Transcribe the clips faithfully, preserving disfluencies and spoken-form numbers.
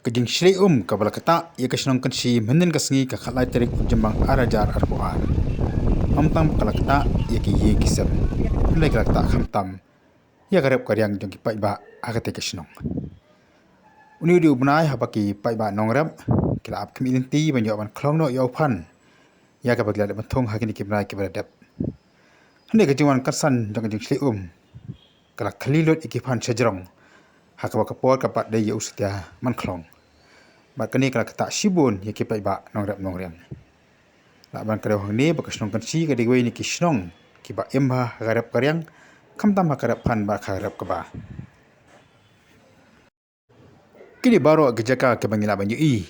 Ka jingshlei um kaba la ktah ïa ka shnong Kynshi mynhynnin ka sngi ka khatlai tarik u Jymmang ar hajar arphew ar. Ym tang ba ka la ktah ïa ki ïing ki sem, hynrei ka la ktah khamtam ïa ka rep ka riang jong ki paidbah ha katei ka shnong. Une u dei u bnai haba ki paidbah nongrep ki la ap khmih lynti ban ïoh ban khlong noh ïa u phan ïa kaba ki la dep ban thung ha kine ki bnai kiba la dep. Hynrei ka jingwan kynsan jong ka jingshlei um ka la khlieh lut ïa ki phan shajrong ha kaba ka por ka pat dei ïa u satia man khlong. Bad kane ka la ktah shibun ïa ki paidbah nongrep nongriang. Lah ban kdew hangne ba ka shnong Kynshi ka dei kawei na ki shnong kiba im ha ka rep ka riang, khamtam ha ka rep phan bad ka rep kba. Ki dei baroh ki jaka kiba ngi lah ban ïohi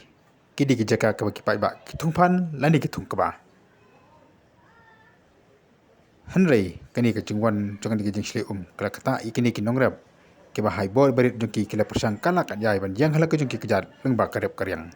ki dei ki jaka kiba ki paidbah ki thung phan lane ki thung kba. Hynrei kane ka jingwan jong kane ka jingshlei um ka la ktah ïa kine ki nongrep kiba ha i bor i barit jong ki ki la pyrshang katba kat jai ban ïeng ha la ka jong ki kjat lyngba ka rep ka riang.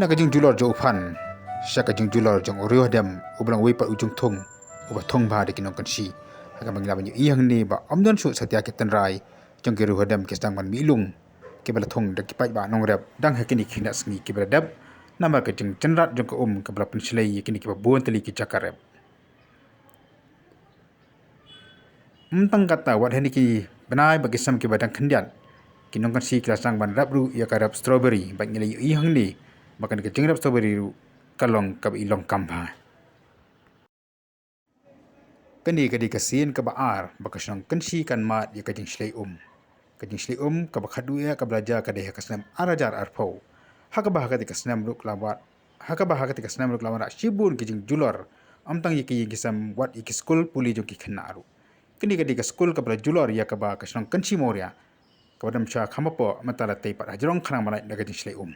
Na ka jingjulor jong u phan sha ka jingjulor jong u riew hadem uba long uwei pat u jingthung uba thung bha da ki nong Kynshi. Ha kaba ngi lah ban ïohi hangne ba ym don shuh satia ki tynrai jong ki riew hadem ki sdang ban mih lung kiba la thung da ki paidbah nongrep dang ha kine ki khyndai sngi kiba la dep namar ka jingjynjar jong ka um kaba la pynshlei ïa kine kiba bun tylli ki jaka rep. Ym tang kata, wat ha kine ki bnai bad ki sem kiba dang khyndiat, ki nong Kynshi ki la sdang ban rep ruh ïa ka rep strawberry bad ngi la ïohi hangne ba kane ka jingrep strawberry ruh ka long kaba i long kam bha. Kane ka dei ka sien kaba ar ba ka shnong Kynshi kan mad ïa ka jingshlei um. Ka jingshlei um kaba khatduh ïa kaba la jia ka dei ha ka snem ar hajar arphew. Ha kaba ha katei ka snem ruh ka la wad, ha kaba ha katei ka snem ruh ka la wanrah shibun ki jingjulor, ym tang ïa ki ïing ki sem, wat ïa ki skul pule jong ki khynnah ruh. Kane ka dei ka skul kaba la julor ïa kaba ka shnong Kynshi Mawria kaba dang sha kham hapoh mynta la tei pat hajrong khnang ban lait na ka jingshlei um.